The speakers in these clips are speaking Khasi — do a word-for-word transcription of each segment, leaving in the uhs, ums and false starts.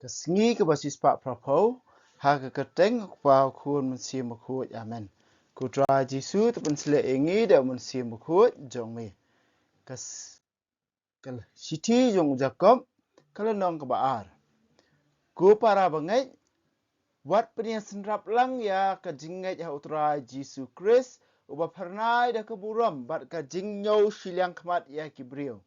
Ka sngi kaba shispah phraphew, ha ka kyrteng u Kpa, u Khun, Mynsiem Bakhuid. Amen. Ko Trai Jisu, to pynshlur ïa ngi da u Mynsiem Bakhuid jong me. Ka s-, ka l-, shithi jong u Jakob, ka lynnong kaba ar. Ko para bangeit, wat pynïasynrap lang ïa ka jingngeit ha u Trai Jisu Khrist, uba phyrnai da ka burom bad ka jingñiew shiliang khmat ïa ki briew.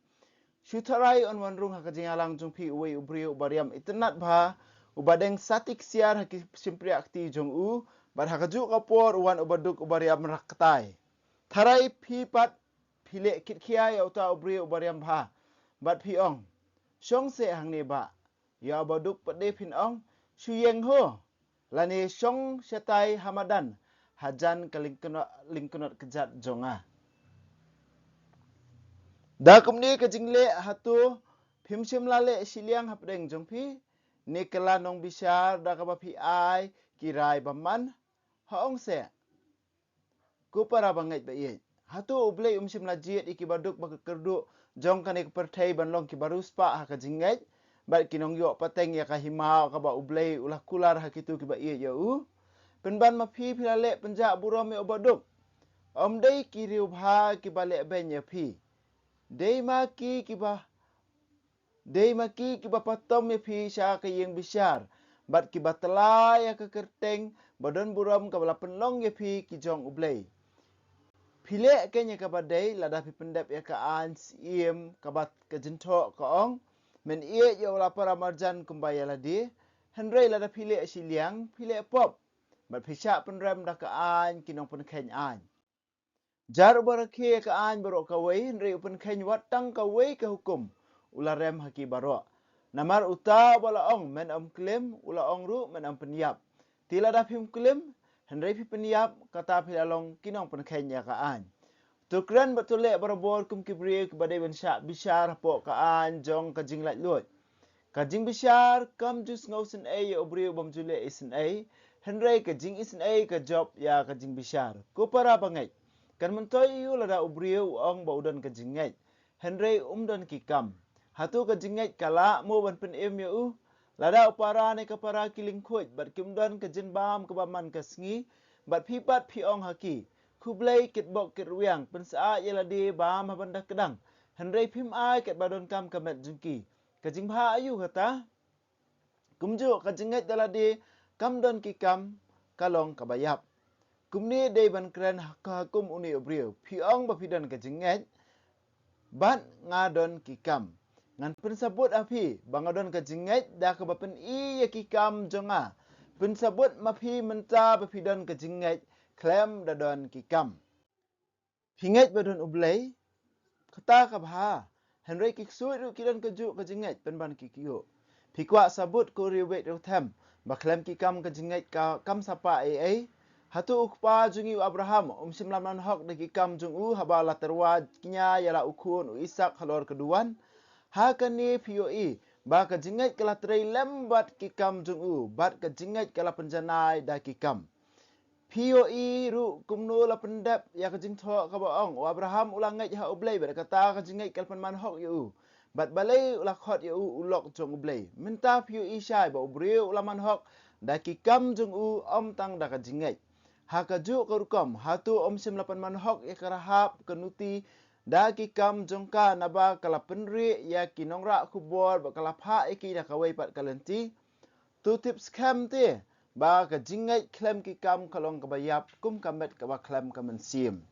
Shu tharai un wan rung ha ka jingïalang jong phi uwei u briew uba riam itynnad bha, uba deng sati ksiar ha ki shympriahkti jong u, bad ha kajuh ka por u wan u baduk uba riam raktai. Tharai phi pat phi leh kitkhia ïa uta u briew uba riam bha, bad phi ong, "Shong seh hangne bah." Ïa u baduk pat de phin ong, "Shu ïeng ho," lane, "Shong shatai ha madan, hajan ka lyngkno-, lyngknot kjat jong nga." Da kumne ka jingleh, hato phim shym la leh shiliang hapdeng jong phi? Ne kylla nongbishar da kaba phi ai ki rai bymman? Ha ong seh. Ko para bangeit ba ïeit, hato U Blei um shym la jied ïa ki baduk ba ka kyrduh jong kane ka pyrthei ban long ki bariewspah ha ka jingngeit, bad ki nongïoh pateng ïa ka hima kaba U Blei u la kular ha kito kiba ïeit ïa u? Pynban ma phi phi la leh pynjah burom ïa u baduk. Ym dei ki riewbha kiba leh beiñ ïa phi. Dei ma ki kiba Dei ma ki kiba patom ïa phi sha ka ïing bishar, bad kiba tylla ïa ka kyrteng ba don burom kaba la pynlong ïa phi ki jong U Blei. Phi leh keiñ ïa kaba dei lada phi pyndep ïa ka aiñ Syiem, kaba ka jingthoh ka ong, "Men ïeit ïa u para marjan kumba ïa lade." Hynrei lada phi leh shiliang, phi leh pop, bad phi shah pynrem da ka aiñ ki nongpynkheiñ aiñ. Jar uba rakhe ïa ka aiñ baroh kawei, hynrei u pynkheiñ wat tang kawei ka hukum, u la rem ha ki baroh. Namar uta uba la ong, "Men ym klim," u la ong ruh, "Men ym pynïap." Te lada phim klim, hynrei phi pynïap, kata phi la long ki nongpynkheiñ ïa ka aiñ. To kren bad to leh barabor kum ki briew kiba dei ban shah bishar hapoh ka aiñ jong ka jinglaitluid. Ka jingbishar kam ju sngew isynei ïa u briew bym ju leh isynei, hynrei ka jingisynei ka jop ïa ka jingbishar. Ko para bangeit, kan myntoi aïu lada u briew u ong ba u don ka jingngeit, hynrei um don ki kam? Hato ka jingngeit ka lah mo ban pynim ïa u? Lada u para ne ka para ki lyngkhuid bad kim don ka jingbam kaba man ka sngi, bad phi pat phi ong ha ki, "Khublei kitbok kitrwiang, pynsyaid ïa lade bam ha ban da kdang," hynrei phim ai katba donkam ka met jong ki, ka jingbha aïu kata? Kumjuh ka jingngeit da lade kam don ki kam ka long kaba ïap. Kumne dei ban kren ha ka hukum une u briew. Phi ong ba phi don ka jingngeit, bad nga don ki kam. Ngan pynsabut ha phi ba nga don ka jingngeit da kaba pyni ïa ki kam jong nga. Pynsabut ma phi mynta ba phi don ka jingngeit khlem da don ki kam. Phi ngeit ba don U Blei, kata ka bha. Hynrei ki ksuid ruh ki don kajuh ka jingngeit pynban ki kyiuh. Phi kwah sabut ko riewbeit riewthem ba khlem ki kam ka jingngeit ka kam sapa ei ei? Hato u kpa jong ngi u Abraham um shym la man hok da ki kam jong u haba la tyrwa kñia ïa la u khun u Isak halor ka duwan? Ha kane phi ïohi ba ka jingngeit ka la trei lem bad ki kam jong u, bad ka jingngeit ka la pynjanai da ki kam. Phi ïohi ruh kumno la pyndep ïa ka jingthoh kaba ong, u Abraham u la ngeit ha U Blei bad kata ka jingngeit ka la pynman hok ïa u. Bad balei u la khot ïa u u lok jong U Blei? Mynta phi ïohi shai ba u briew u la man hok da ki kam jong u, ym tang da ka jingngeit. Ha kajuh ka rukom, hato um shym la pynman hok ïa ka Rahab ka nuti da ki kam jong ka, naba ka la pynrieh ïa ki nongrah khubor bad ka la phah ïa ki da kawei pat ka lynti? To tip skhem te ba ka jingngeit khlem ki kam ka long kaba ïap kum ka met kaba khlem ka mynsiem.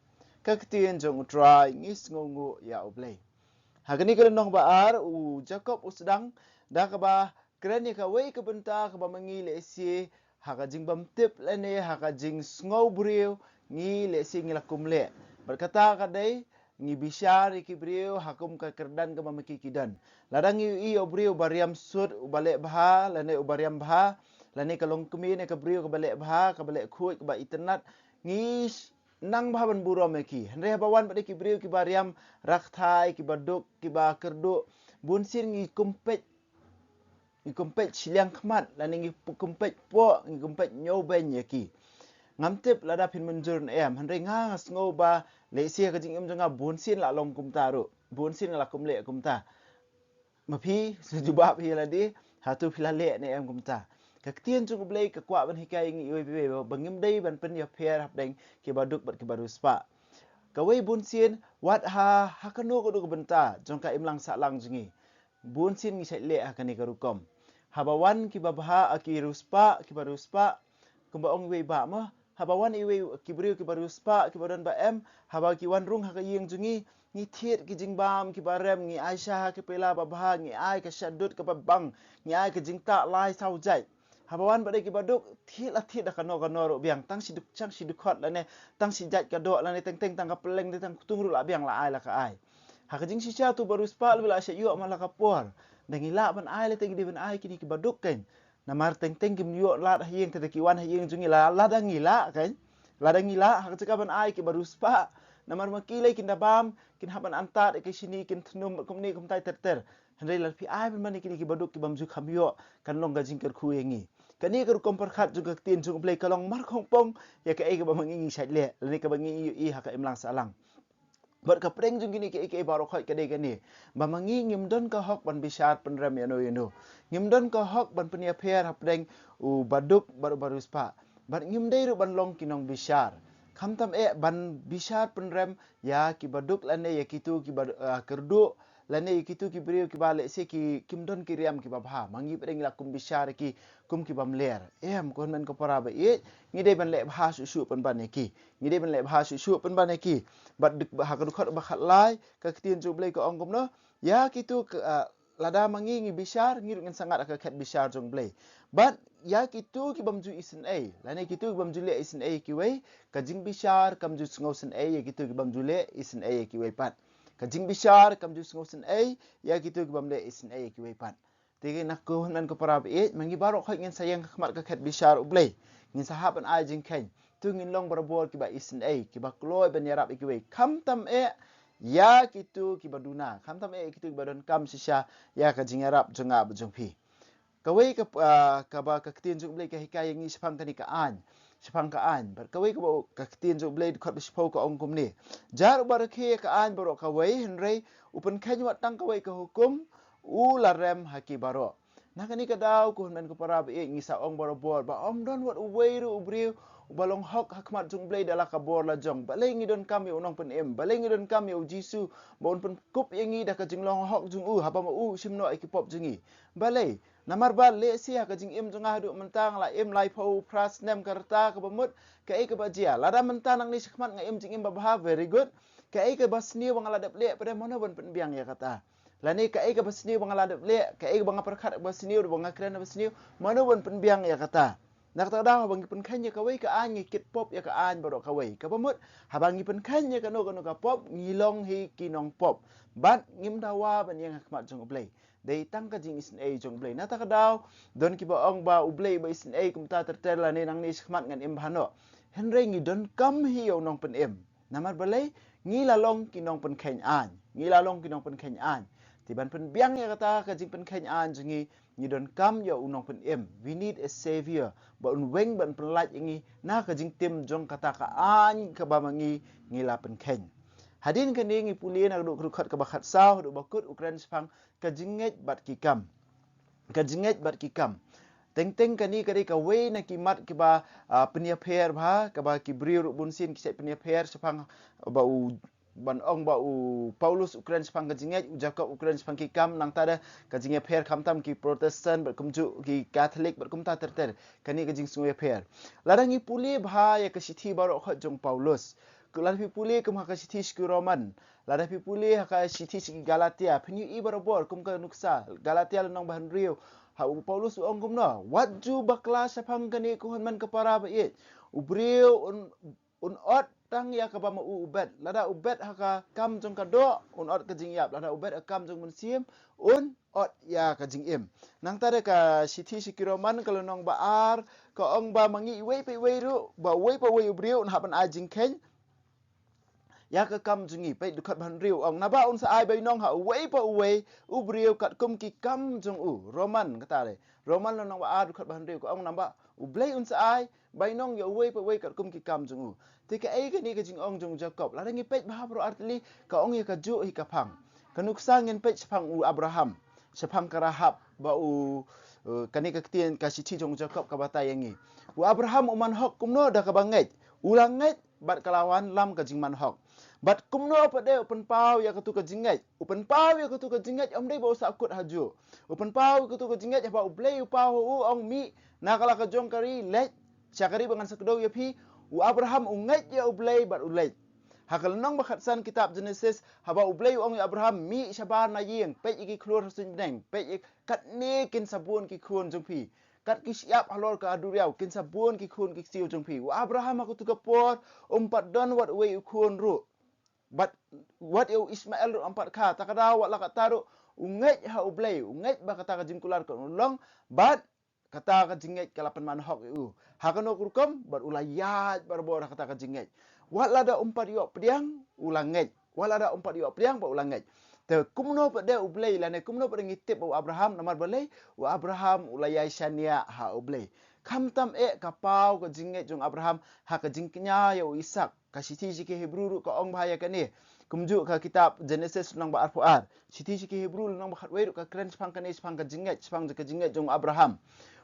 Ka ktien jong U Trai. Ngi sngewnguh ïa U Blei. Ha kane ka lynnong ba ar, u Jakob u sdang da kaba kren ïa kawei ka bynta kaba ma ngi lehse ha ka jingbymtip lane ha ka jingsngew briew ngi lehse ngi la kum leh. Bad kata ka dei, ngi bishar ïa ki briew ha kum ka kyrdan kaba ma ki ki don. Lada ngi ïohi ïa u briew ba riam sut uba leh bha lane uba riam bha, lane ka longkmie ne ka briew kaba leh bha, kaba leh khuid, kaba itynnad, ngi sh-, nang bha ban burom ïa ki. Hynrei haba wan bad ki briew kiba riam rakthai, kiba duk, kiba kyrduh, bun sien ngi kum peit, ngi kum peit shiliang khmat lane ngi pu-, kum peit poh, ngi kum peit ñiewbeiñ ïa ki. Ngam tip lada phin mynjur ne em, hynrei nga nga sngew ba lehse ka jingim jong nga bun sien la long kumta ruh, bun sien nga la kum leh kumta. Ma phi, shu jubab ïa lade. Hato phi la leh ne em kumta? Ka ktien jong U Blei ka kwah ban hikai ïa ngi iwei pa iwei ba ngim dei ban pynïapher hapdeng kiba duk bad kiba riewspah. Kawei bun sien wat ha ha kano kano ka bynta jong ka imlang sahlang jong ngi. Bun sien ngi shait leh ha kane ka rukom. Haba wan kiba bha, a, ki riewspah, kiba riewspah, kumba ong iwei ba ma, haba wan iwei ki briew kiba riewspah, kiba don ba em, haba ki wan rung ha ka ïing jong ngi, ngi thied ki jingbam kiba rem, ngi ai sha ha ki pela ba bha, ngi ai ka shadut kaba bang, ngi ai ka jingtah lai saw jait. Haba wan ba dei kiba duk, thied la thied da kano kano ruh biang, tang shi duk, tang shi dkhot lane tang shi jait ka doh lane teng teng tang ka pylleng ne tang ktung ruh la biang la ai la ka ai. Ha ka jingshisha tu ba riewspah la shait ïoh man la ka por. Da ngi lah ban ai lane teng dei ban ai kine kiba duk kein. Namar teng teng kim ïoh lad ha ïing te da ki wan ha ïing jong ngi la, lada ngi lah kein. Lada ngi lah ha ka jaka ban ai kiba riewspah. Namar ma ki lei kin da bam, kin hap ban antad ïa ki shini, kin thnum kumne kumtai ter ter. Hynrei lada phi ai ban ban ïa kine kiba duk kibym ju kham ïoh, kan long ka jingkyrkhu ïa ngi. Kane ka rukom pyrkhat jong ka ktien jong U Blei ka long markhongpong ïa kaei kaba ma ngi ngi shait leh lane kaba ngi ïohi ha ka imlang sahlang. Bad ka pdeng jong kine kiei kiei baroh khoit ka dei kane, ba ma ngi ngim don ka hok ban bishar pynrem ïano ïano. Ngim don ka hok ban pynïapher hapdeng u ba duk bad u ba riewspah. Bad ngim dei ruh ban long ki nongbishar. Khamtam eh ban bishar pynrem ïa kiba duk lane ïa kito kiba, ah, kyrduh lane ïa kito ki briew kiba lehse ki kim don ki riam kiba bha. Ma ngi pdeng ngi la kum bishar ïa ki kum kiba mler. Em, ko hynmen ko para ba ïeit, ngi dei ban leh bha shuh shuh pynban ïa ki. Ngi dei ban leh bha shuh shuh pynban ïa ki. Bad duk ha ka dkhot ba khatlai, ka ktien jong U Blei ka ong kumno, ïa kito ka, ah, lada ma ngi ngi bishar, ngi ruh ngin sa ngat ha ka khet bishar jong U Blei. Bad ïa kito kibym ju isynei lane kito kibym ju leh isynei ïa kiwei, ka jingbishar kam ju sngewsynei ïa kito kibym ju leh isynei ïa kiwei pat. Ka jingbishar kam ju sngewsynei ïa kito kibym leh isynei ïa kiwei pat. Te na ko hynmen ko para ba ïeit, ma ngi baroh khoit ngin sa ïeng ha khmat ka khet bishar U Blei. Ngin sa hap ban ai jingkheiñ. To ngin long barabor kiba isynei, kiba kloi ban ïarap ïa kiwei. Khamtam eh ïa kito kiba duna, khamtam eh ïa kito kiba donkam shisha ïa ka jingïarap jong nga bad jong phi. Kawei ka, ah, kaba ka ktien jong U Blei ka hikai ïa ngi shaphang kane ka aiñ. Shaphang ka aiñ. Bad kawei kaba ka ktien jong U Blei dkhot ba shiphew ka ong kumne. Jar uba rakhe ïa ka aiñ baroh kawei, hynrei u pynkheiñ wat tang kawei ka hukum, u la rem ha ki baroh. Na kane ka daw ko hynmen ko para ba ïeit, ngi sa ong barabor ba ym don wat uwei ruh u briew uba long hok ha khmat jong U Blei da la ka bor la jong. Balei ngi donkam ïa u Nongpynim, balei ngi donkam ïa U Jisu ba un pynkup ïa ngi da ka jinglong hok jong u, haba ma u u shim noh ïa ki pop jong ngi. Balei? Namar ba lehse ha ka jingim jong nga haduh mynta nga la im laiphew phra snem ka rta kaba mut, kaei kaba jia? Lada mynta nangne shakhmat nga im jingim ba bha, very good. Kaei kaba sniew ba nga la dep leh, pat de mano ban pynbiang ïa kata? Lane kaei kaba sniew ba nga la dep leh, kaei kaba nga pyrkhat ba sniew, ba nga kren ba sniew, mano ban pynbiang ïa kata? Na kata ka daw haba ngi pynkheiñ ïa kawei ka aiñ ngi kit pop ïa ka aiñ baroh kawei. Kaba mut, haba ngi pynkheiñ ïa kano kano ka pop, ngi long hi ki nongpop. Bad ngim dawa ban ïeng ha khmat jong U Blei. Dei tang ka jingisynei jong U Blei. Na kata ka daw, don kiba ong ba U Blei ba isynei kumta ter ter lane nangne shakhmat ngan im bha noh. Hynrei ngi donkam hi ïa u Nongpynim. Namar balei? Ngi la long ki nongpynkheiñ aiñ. Ngi la long ki nongpynkheiñ aiñ. Te ban pynbiang ïa kata ka jingpynkheiñ aiñ jong ngi, ngi donkam ïa u Nongpynim. We need a savior. Ba un weng ban pynlait ïa ngi na ka jingtim jong kata ka aiñ kaba ma ngi ngi la pynkheiñ. Hadien kane ngi pule na ka dkhot kaba khatsaw haduh ba kut, u kren shaphang ka jingngeit bad ki kam. Ka jingngeit bad ki kam. Teng teng kane ka dei kawei na ki mat kiba, ah, pynïapher bha, kaba ki briew ruh bun sien ki shait pynïapher shaphang, ba u, ban ong ba u Paulus u kren shaphang ka jingngeit, u Jakob u kren shaphang ki kam, nangta de ka jingïapher khamtam ki Protestant bad kumjuh ki Catholic bad kumta ter ter. Kane ka jingsngewïapher. Lada ngi pule bha ïa ka shithi baroh khoit jong Paulus. Lada phi pule kum ha ka shithi sha ki Roman, lada phi pule ha ka shithi sha ki Galatia, phin ïohi barabor kum ka nuksa, Galatia lynnong ba hynriew, ha u Paulus u ong kumno, wat ju bakla shaphang kane ko hynmen ko para ba ïeit. U briew un, un ot tang ïa kaba ma u u bet. Lada u bet ha ka kam jong ka doh, un ot ka jingïap. Lada u bet ha ka kam jong u mynsiem, un ot ïa ka jingim. Nangta de ka shithi sha ki Roman ka lynnong ba ar, ka ong ba ma ngi iwei pa iwei ruh, ba uwei pa uwei u briew un hap ban ai jingkheiñ ïa ka kam jong ngi. Peit dkhot ba hynriew ong, naba un sa ai bainong ha uwei pa uwei u briew katkum ki kam jong u. Roman kata de. Roman lynnong ba ar dkhot ba hynriew ka ong naba U Blei un sa ai bainong ïa uwei pa uwei katkum ki kam jong u. Te kaei kane ka jingong jong u Jakob? Lada ngi peit bha baroh artylli, ka ong ïa kajuh hi ka phang. Ka nuksa ngin peit shaphang u Abraham, shaphang ka Rahab, ba u, Uh, kane ka ktien ka shithi jong u Jakob ka batai ïa ngi. U Abraham u man hok kumno? Da kaba ngeit. U la ngeit bad ka la wanlam ka jingman hok. Bad kumno pat de u pynpaw ïa katu ka jingngeit? U pynpaw ïa katu ka jingngeit ym dei ba u sahkut hajuh. U pynpaw ïa katu ka jingngeit haba U Blei u paw ha u, ong, mih na ka la ka jong ka ri, leit sha ka ri ba ngan sa kdew ïa phi. U Abraham u ngeit ïa U Blei bad u leit. Ha ka lynnong ba khatsan kitab Genesis, haba U Blei u ong ïa Abraham, mih shabar na ïing, peit ïa ki khlur ha suiñ bneng, peit ïa katne kin sa bun ki khun jong phi. Kat ki shyiap halor ka duriaw kin sa bun ki khun ki ksiew jong phi. U Abraham ha katu ka por um pat don wat uwei u khun ruh. Bad wat ïa u Ishmael ruh um pat kha. Ta ka daw wat la katta ruh u ngeit ha U Blei, u ngeit ba kata ka jingkular kan long, bad kata ka jingngeit ka la pynman hok ïa u. Ha kano ka rukom? Bad u la ïaid barabor ha kata ka jingngeit. Wat lada um pat ïoh pdiang, u la ngeit. Wat lada um pat ïoh pdiang bad u la ngeit. Te kumno pat de U Blei lane kumno pat de ngi tip ba u Abraham, namar balei? U Abraham u la ïai shaniah ha U Blei. Khamtam eh ka paw ka jingngeit jong u Abraham ha ka jingkñia ïa u Isak. Ka shithi sha ki Hebru ruh ka ong bha ïa kane. Kumjuh ka kitab Genesis lynnong ba arphew ar. Shithi sha ki Hebru lynnong ba khatwei ruh ka kren shaphang kane, shaphang ka jingngeit, shaphang ka jingngeit jong u Abraham.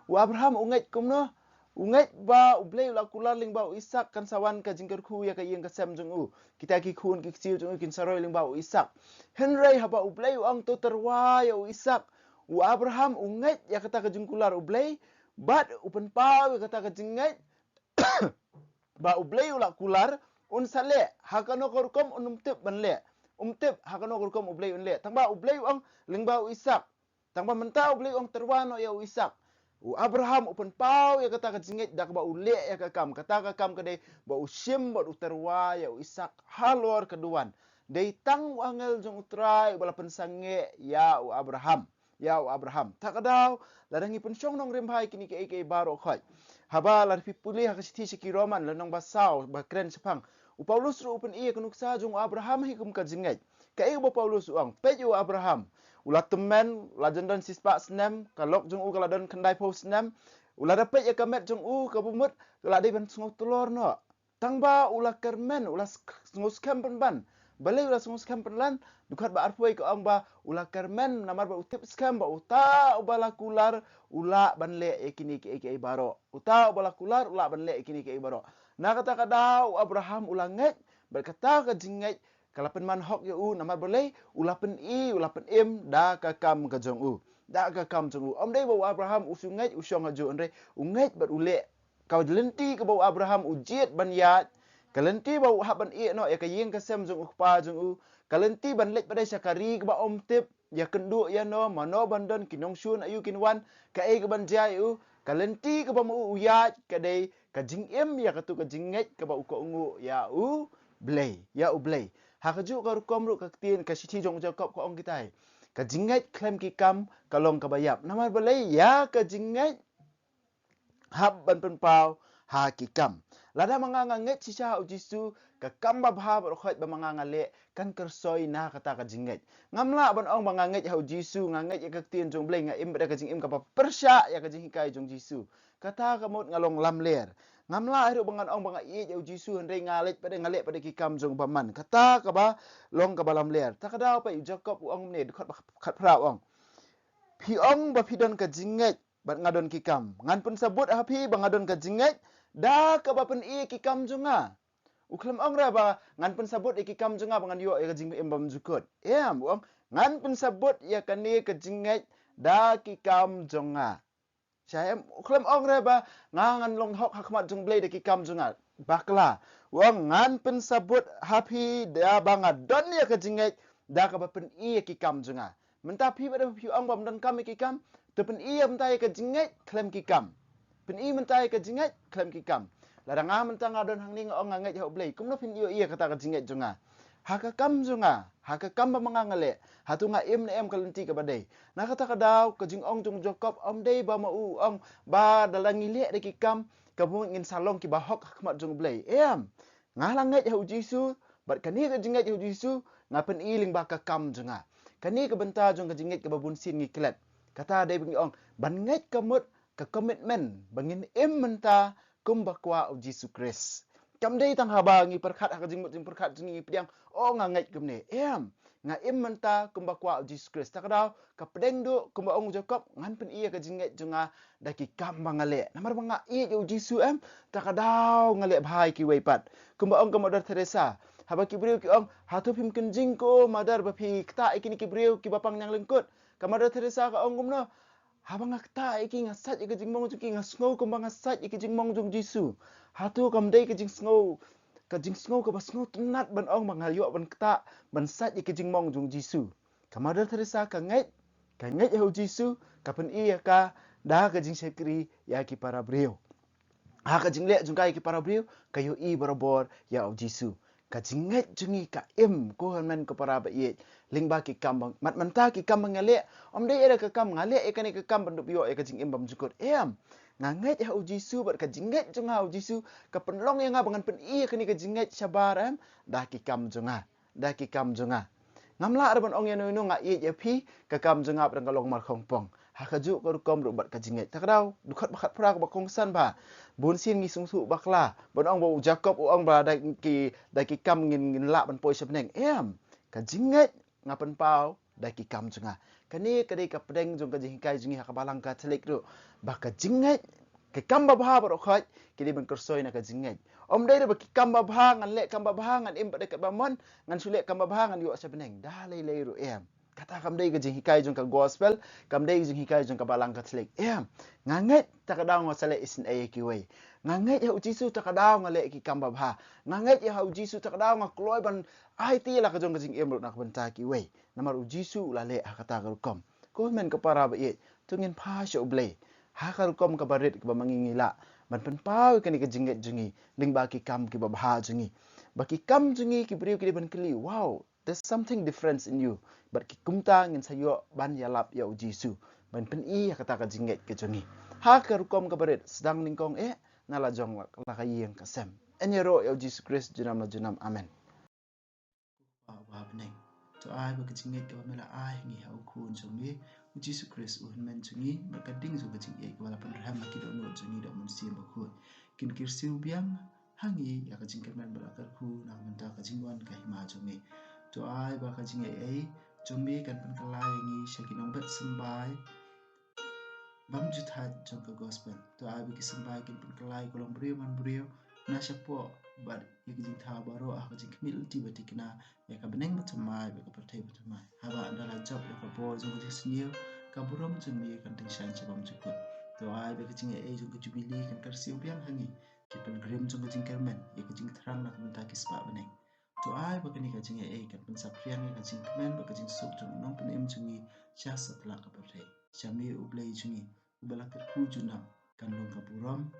U Abraham u ngeit kumno? U ngeit ba U Blei u la kular lyngba u Isak kan sa wan ka jingkyrkhu ïa ka ïing ka sem jong u. Kita ki khun ki ksiew jong u kin sa roi lyngba u Isak. Hynrei haba U Blei u ong to tyrwa ïa u Isak, u Abraham u ngeit ïa kata ka jingkular U Blei, bad u pynpaw ïa kata ka jingngeit ba U Blei u la kular, un sa leh. Ha kano ka rukom? Un ym tip ban leh. Um tip ha kano ka rukom U Blei un leh. Tangba U Blei u ong lyngba u Isak. Tangba mynta U Blei u ong tyrwa noh ïa u Isak. U Abraham u pynpaw ïa kata ka jingngeit da kaba u leh ïa ka kam. Kata ka kam ka dei ba u shim bad u tyrwa ïa u Isak halor ka duwan. Dei tang u angel jong U Trai uba la pynsangeh ïa u Abraham. Ïa u Abraham. Ta ka daw, lada ngi pynshong nongrim bha ïa kine kiei kiei baroh khoit. Haba lada phi pule ha ka shithi sha ki Roman lynnong ba saw ba kren shaphang, u Paulus ruh u pyni ïa ka nuksa jong u Abraham hi kum ka jingngeit. Kaei ba u Paulus u ong? Peit ïa u Abraham. U la tymmen, u la jan don shispah snem, ka lok jong u ka la don khyndaiphew snem. U la da peit ïa ka met jong u kaba mut, ka la dei ban sngewtlor noh. Tangba u la kyrmen, u la sk-, sngewskhem pynban. Balei u la sngewskhem pynban? Dkhot ba arphew ka ong ba u la kyrmen namar ba u tip skhem ba uta uba la kular u lah ban leh ïa kine kiei kiei baroh. Uta uba la kular u lah ban leh ïa kine kiei baroh. Na kata ka daw u Abraham u la ngeit, bad kata ka jingngeit ka la pynman hok ïa u, namar balei? U la pyni, u la pynim da ka kam ka jong u. Da ka kam jong u. Ym dei ba u Abraham u shu ngeit u shong hajuh, hynrei u ngeit bad u leh. Ka lynti kaba u Abraham u jied ban ïaid, ka lynti ba u hap ban ïeh noh ïa ka ïing ka sem jong u kpa jong u, ka lynti ban leit pat de sha ka ri kaba um tip, ïakynduh ïano, mano ban don, ki nongshun aïu kin wan, kaei kaban jia ïa u, ka lynti kaba ma u u ïaid ka dei ka jingim ïa katu ka jingngeit kaba u kohnguh ïa U Blei, ïa U Blei. Ha kajuh ka rukom ruh ka ktien ka shithi jong u Jakob ka ong kita hi, ka jingngeit khlem ki kam ka long kaba ïap. Namar balei? Ïa ka jingngeit hap ban pynpaw ha ki kam. Lada ma nga nga ngeit shisha ha u Jisu, ka kam babha baroh khoit ba ma nga nga leh kan kyrsoi na kata ka jingngeit. Ngam lah ban ong ba nga ngeit ha u Jisu, nga ngeit ïa ka ktien jong U Blei, nga im bad ka jingim kaba pyrshah ïa ka jinghikai jong u Jisu. Kata ka mut nga long lamler. Ngam lah hi ruh ba ngan ong ba nga ïeit ïa u Jisu hynrei nga leh pat de, nga leh pat de ki kam jong u bymman. Kata kaba long kaba lamler. Ta ka daw pat u Jakob u ong kumne, dkhot ba khatphra u ong, phi ong ba phi don ka jingngeit bad nga don ki kam. Ngan pynsabut ha phi ba nga don ka jingngeit da kaba pyni ki kam jong nga. U khlem ong re ba ngan pynsabut ïa ki kam jong nga ba ngan ïoh ïa ka jingim bymjukut. Em, u ong ngan pynsabut ïa kane ka jingngeit da ki kam jong nga. Sha em, u khlem ong re ba nga ngan long hok ha khmat jong U Blei da ki kam jong nga. Bakla. U ong ngan pynsabut ha phi da ba nga don ïa ka jingngeit da kaba pyni ïa ki kam jong nga. Mynta phi ba da phi ong ba ym don kam ïa ki kam, to pyni ïa mynta ïa ka jingngeit khlem ki kam. Pyni mynta ïa ka jingngeit khlem ki kam. Lada nga mynta nga don hangne nga ong nga ngeit ha U Blei, kumno phin ïoh ïa kata ka jingngeit jong nga? Ha ka kam jong nga, ha ka kam ba ma nga nga leh. Hato nga im ne em ka lynti kaba dei? Na kata ka daw ka jingong jong u Jakob ym dei ba ma u ong ba da la ngi leh da ki kam ka mut ngin sa long kiba hok ha khmat jong U Blei. Em. Nga la ngeit ha u Jisu, bad kane ka jingngeit ha u Jisu nga pyni lyngba ka kam jong nga. Kane ka bynta jong ka jingngeit kaba bun sien ngi klet. Kata dei ba ngi ong ban ngeit ka mut ka commitment ba ngin im mynta kumba kwah u Jisu Khrist. Kam dei tang haba ngi pyrkhat ha ka jingmut jingpyrkhat jong ngi, ngi pdiang, o nga ngeit kumne. Em, Nga im mynta kumba kwah u Jisu Khrist. Ta ka daw, ka pdeng duh, kumba ong u Jakob, ngan pyni ïa ka jingngeit jong nga da ki kam ba nga leh. Namar ba nga ïeit ïa u Jisu em, ta ka daw nga leh bha ïa kiwei pat. Kumba ong ka Mother Teresa, haba ki briew ki ong, hato phim kynjing ko Mother ba phi ktah ïa kine ki briew kiba pang ñiang lyngkut. Ka Mother Teresa ka ong kumno, haba nga ktah ïa ki nga sait ïa ka jingmong jong ki, nga sngew kumba nga sait ïa ka jingmong jong Jisu. Hato kam dei ka jingsngew, ka jingsngew kaba sngewtynnat ban ong ba nga ïoh ban ktah, ban sait ïa ka jingmong jong Jisu. Ka Mother Teresa ka ngeit, ka ngeit ïa u Jisu, ka pyni ïa ka da ka jingshakri ïa ki para briew. Ha ka jingleh jong ka ïa ki para briew, ka ïohi barabor ïa u Jisu. Ka jingngeit jong ngi ka im, ko hynmen ko para ba ïeit, lyngba ki kam ba, mat mynta ki kam ba nga leh, ym dei ïa ka kam nga leh ïa kane ka kam ban dup ïoh ïa ka jingim bymjukut. Em, nga ngeit ha u Jisu, bad ka jingngeit jong nga ha u Jisu ka pynlong ïa nga ba ngan pyni ïa kane ka jingngeit shabar, em, da ki kam jong nga. Da ki kam jong nga. Ngam lah ruh ban ong ïano ïano nga ïeit ïa phi, ka kam jong nga pat ka long markhongpong. Ha kajuh ka rukom ruh bad ka jingngeit. Ta ka daw, dkhot ba khatphra kaba kongsan ba, bun sien ngi sngewthuh bakla ban ong ba u Jakob u ong ba da ki, da ki kam ngin, ngin lah ban poi sha bneng. Em, ka jingngeit nga pynpaw da ki kam jong nga. Kane ka dei ka pdeng jong ka jinghikai jong ngi ha ka Balang Katholik ruh, ba ka jingngeit, ka kam babha baroh khoit ki dei ban kyrsoi na ka jingngeit. Ym dei ruh ba ki kam babha, ngan leh kam babha, ngan im pat da katba mon, ngan shu leh kam babha, ngan ïoh sha bneng. Da lei lei ruh em. Kata kam dei ka jinghikai jong ka gospel, kam dei ka jinghikai jong ka Balang Katholik. Em, nga ngeit ta ka daw nga sa leh isynei ïa kiwei. Nga ngeit ha u Jisu ta ka daw nga leh ki kam babha. Nga ngeit ïa ha u Jisu ta ka daw nga kloi ban aiti la ka jong ka jingim ruh na ka bynta kiwei. Namar u Jisu u la leh ha kata ka rukom. Ko hynmen ko para ba ïeit, to ngin phai sha u Blei ha ka rukom kaba rit kaba ma ngi ngi lah ban pynpaw ïa kane ka jingngeit jong ngi lyngba ki kam kiba bha jong ngi. Ba ki kam jong ngi ki briew ki dei ban kylli, wow, there's something different in you. Bad ki kumta ngin sa ïoh ban ïalap ïa u Jisu ban pyni ïa kata ka jingngeit ka jong ngi ha ka rukom kaba rit, sdang nyngkong eh na la jong la, la ka ïing ka sem. Yn ïaroh ïa u Jisu Khrist junom la junom. Amen. Ko Kpa uba ha bneng, to ai ba ka jingngeit kaba me la ai ha ngi ha u Khun jong me u Jisu Khrist u hynmen jong ngi, bad ka ding jong ka jingïeit kaba la pynrhem ha ki dohnud jong ngi da u Mynsiem Bakhuid, kin kyrsiew biang ha ngi ïa ka jingkyrmen bad la kyrkhu na ka bynta ka jingwan ka hima jong me. To ai ba ka jingaiei jong me kan pynkylla ïa ngi sha ki nongbet symbai bymjuthaid jong ka gospel. To ai ba ki symbai kin pynkylla ïa ka longbriew manbriew na shapoh bad ïa ka jingthaw baroh ha ka jingkhmih lynti ba thikna ïa ka bneng bathymmai bad ka pyrthei bathymmai. Haba ynda la jop ïa ka bor jong ka jingsniew, ka burom jong me kan tyngshaiñ sha bymjukut. To ai ba ka jingaiei jong ka jubili kan kyrsiew biang ha ngi ki pilgrim jong ka jingkyrmen ïa ka jingthrang na ka bynta ki spah bneng. To ai ba kane ka jingaiei kan pynsaphriang ïa ka jingkmen bad ka jingsuk jong u Nongpynim jong ngi sha satlak ka pyrthei. Sha me u Blei jong ngi uba la kyrkhu junom, kan long ka burom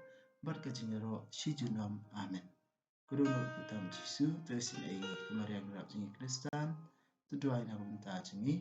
bad ka jingïaroh shi junom. Amen. Ko dohnud kyrteng Jisu, to isynei ïa ngi. Ko Maria nongrep jong ngi Khristan, to duwai na ka bynta jong ngi.